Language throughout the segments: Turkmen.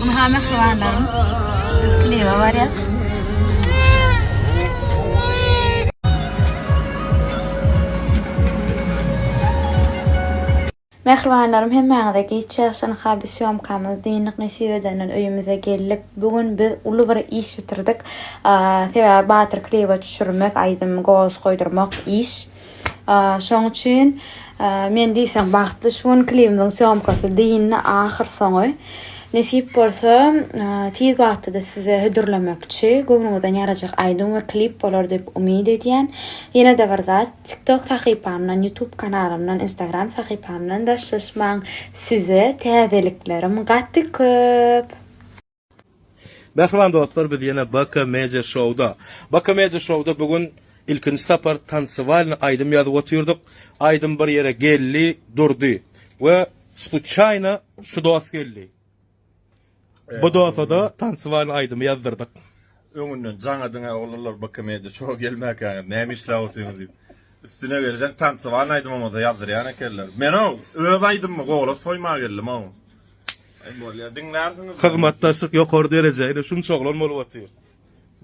Ynha mähribanlarym, biz klibe barýas. Mähribanlarym hemmäňize giç ýagşy ynha biz sýomkamyzy dyndyk nesip edenden öýümize geldik. Bu gün biz uly bir iş bitirdik. Sebäbi Batyr klibe düşürmek, aýdym goz goýdurmak iş. Şoň üçin men diýseň bagtly şu gün klibimiziň sýomkasy dyndy ahyr soňy. Nesip bolsa tiz wagtda-da size hödürlemekçi. Göwnüňizden ýarajak aýdym we klip bolar diýip umyt edýän. Ýene-de bir zat, TikTok sahypamdan, YouTube kanalymdan, Instagram sahypamdan daşlaşmaň. Size täzeliklerim gaty köp. Mähriban dostlar biz ýene BK Media Showda. BK Media Showda bu gün ilkinji sapar tansewalny aýdym ýazyp otyrdyk. Aýdym bir ýere geldi, durdy we sluçaýno şu dost geldi. Bu dostada tansewalny aýdymy ýazdyrdyk. Öňünden jaň ediňä oglanlar BK Media Showa gelmäkäňiz näme işläp otyrňyz diýip. Üstüne gelseň tansewalny aýdymymyzy ýazdyrýan ekenler. Men-ow öz aýdymymy golas goýmaga geldim-ow. Aý bolýa diňlärsiňiz. Hyzmatdaşlyk ýokary dereje ine şunça oglan bolup otyr.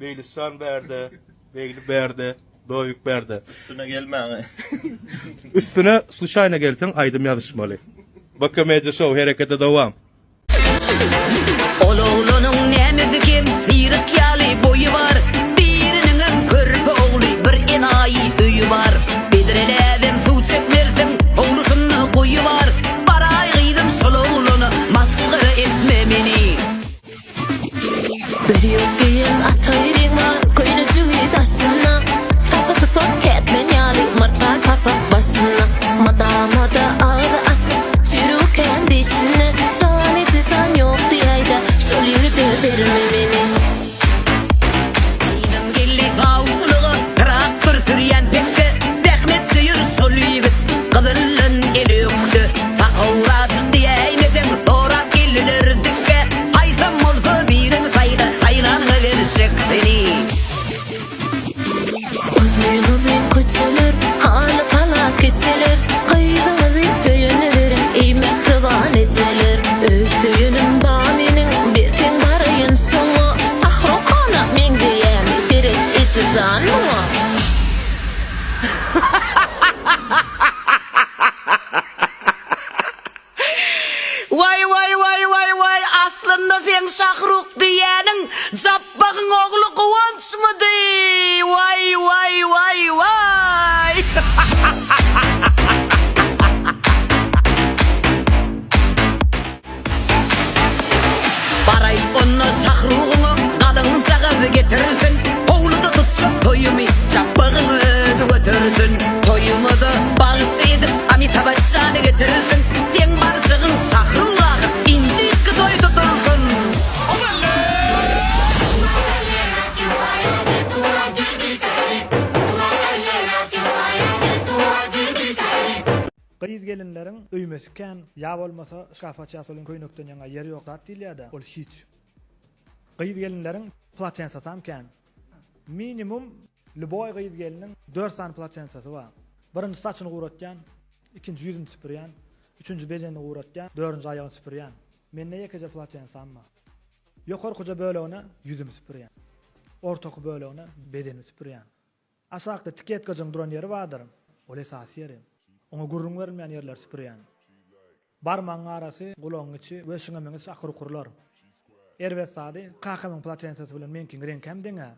Meýlisjan bärde, Begli bärde, Doýuk bärde. Üstüne gelmäň. Üstüne sluçaýna gelseň aýdym ýazyşmaly. BK Media Show herekete dowam. Ol oglanyň nämesi kem, syryk ýaly boýy bar. Biriniňem körpe ogly, bir enaýy öýi bar. Bedreläbem suw çekmersiň, howlusynda guýy bar. Baraý gyzym şol oglana, masgara etme meni. Bir ýük geýen ataýryň bar, köýnejigi daşynda. Sapy-sypak kätmen ýaly, myrtar papak başynda. Mydama-da agzy açyk, çüýrügi kän dişinde. Jan eje jan ýok diýäýdä, şol ýigide berme meni. Gyzym geldi sawçylyga, traktor sürýän pekge. Zähmet söýer şol ýigit, gyzyldan eli ökde. Sakawrajyk diýäýmeseň, sorap geldiler dikge. Haýsam bolsa birini saýla, saýlanyňa berjek seni. Uzyn-uzyn köçeler, haly-pala keçeler, Gyzyňyzy söýene beriň, eý mähriban ejeler. Öz söýenim bar meniň, berseň baraýyn şoňa, Şahrukana meňzeýämi, seret ejejan muňa. Waý waý waý waý waý aslynda seň Şahruk diýýäniň Japbagyň ogly Guwançmydy waý waý waý waý. Baraý onda Şahrugyňa galyňjagaz getirsin, howluda tutjak toýumy Japbagyň özi götersin. Toýumyza bagşy edip Amitabachany getirsin, seň barjygyň Şahrug ahyr indiski toý tutulsyn. Gyz gelinleriň öýmesi kän, ýa bolmasa şkaf açýas olyň köýnekden ýaňa ýer ýok zat diýilýädä, ol hiç. Gyz gelinleriň platensasam kän. Minimum lýuboý gyz gelniň dört sany platensasy bar. Birinji saçyny guratýan, ikinji ýüzüni süpürýän, üçünji bedenini guratýan, dördünji aýagyny süpürýän. Mende ýekeje platensam bar. Ýokarkyja bölegine ýüzümi süpürýän. Ortaky bölegine bedenimi süpürýän. Aşakda tiketkajyň duran ýeri bardyr. Ol esasy ýeri. Oňa gürrüň berilmeýän ýerleri süpürýän. Barmagyň arasy, gulagyň içi we şuňa meňzeş akyr-ukurlar. Erbet zady, kakamyň platensasy bilen meňkiň reňkem deň-ä.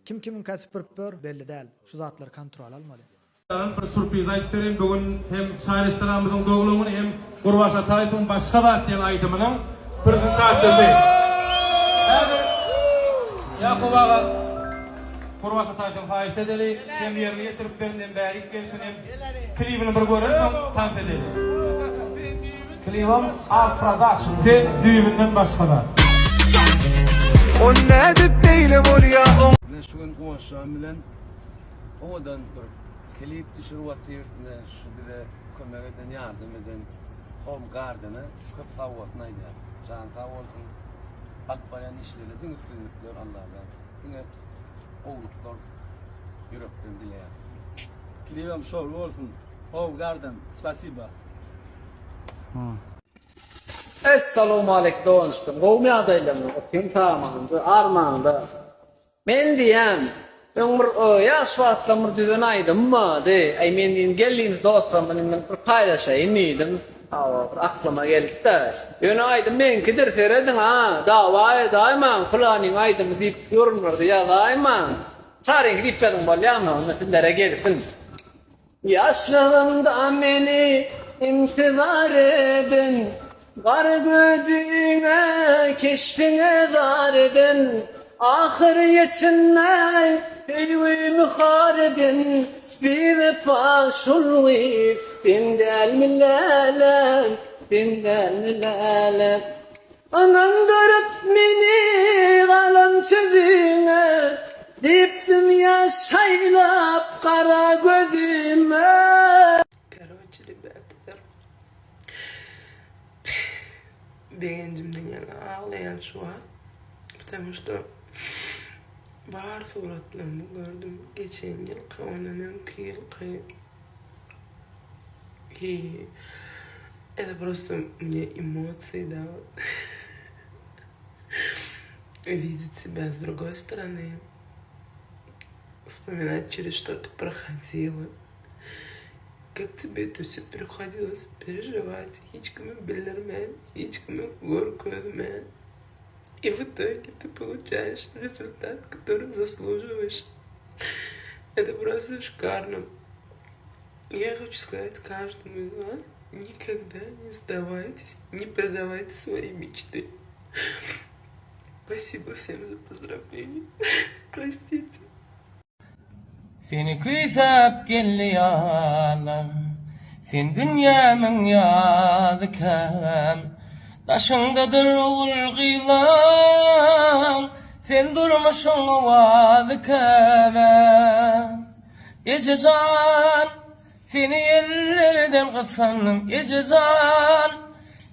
Kim kimiňkä süpürip ýör, belli däl. Şu zatlary kontrola almaly. Bir surpriz aýdyp bereýin, bu gün hem Çaý restoranymyzyň doglan güni hem Gurbaş Ataýewiň Başga zat diýen aýdymynyň prezentasiýasy. Häzir Ýakup aga Gurbaş Ataýewden haýyş edeli, hem ýerine ýetirip bersin, hem bärik gelsin, hem klibini bir göreli, soň tans edeli. Klibem Art Production. Sen düýbünden başga zat. O nädip beýle bolýa oň. Ine şu gün Guwançjan bilen Owadan bir klip düşürip otyrys ine şu bize kömek eden ýardam eden Home Gardene köp sag bolsun aýdýas. Jany sag bolsun. Alyp barýan işlerinde diňe üstünlikler Allajan diňe gowluklar ýürekden dileýäs. Klibem şowly bolsun. Home Garden spasiba. Essalawmaleýk doganjyklarym gowumy ýagdaýlaryňyz otyň sagmyňyzda armaňda men diýýän öň bir ýaş wagtlarym bir düzen aýdymym bardy aý men diýdim gel diýdim dostlarym bilen bir paýlaşaýyn diýdim hawa bir aklyma geldi-de ýöne aýdym meňkidir serediň a dawa edaýmaň pylanyň aýdymy diýip ýorumlarda ýazaýmaň Çaryňky diýip ýazyň bolýamy onda sizlere gelsin. Ýaşlygymda meni intizar eden, Gar gözüňe, keşbiňe zar eden, Ahyr ýetinmän söýgümi har eden, Biwepa şul gyz sen dälmi läläm, sen dälmi läläm. Ynandyryp meni galan sözüňe, Diýipdim ýaş aýlap gara gözüme. Karoçe rebýatalar. Begenjimden ýaňa aglaýan şu wagt. Потому что bar suratlarymy gördüm geçen ýylky, ondan öňki ýylky. И это просто мне эмоции, да, вот. Видеть себя с другой стороны, вспоминать, через что ты проходила, как тебе это все приходилось переживать, hiç kime bildirmän, hiç kime görkezmän. И в итоге ты получаешь результат, который заслуживаешь. Это просто шикарно. Я хочу сказать каждому из вас, никогда не сдавайтесь, не продавайте свои мечты. Спасибо всем за поздравления. Простите. Seni küýsäp geldi ýazlar, Sen dünýämiň ýazy käbäm. Daşyňdadyr ogul-gyzlaň, Sen durmuşyň owazy käbäm. Eje jan, seni ellerden gysgandym, Eje jan,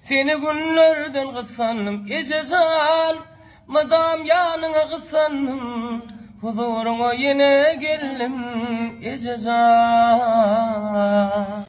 seni günlerden gysgandym, Eje jan, Mydam ýanyňa gysandym, Huzuryňa ýene geldim, eje jan.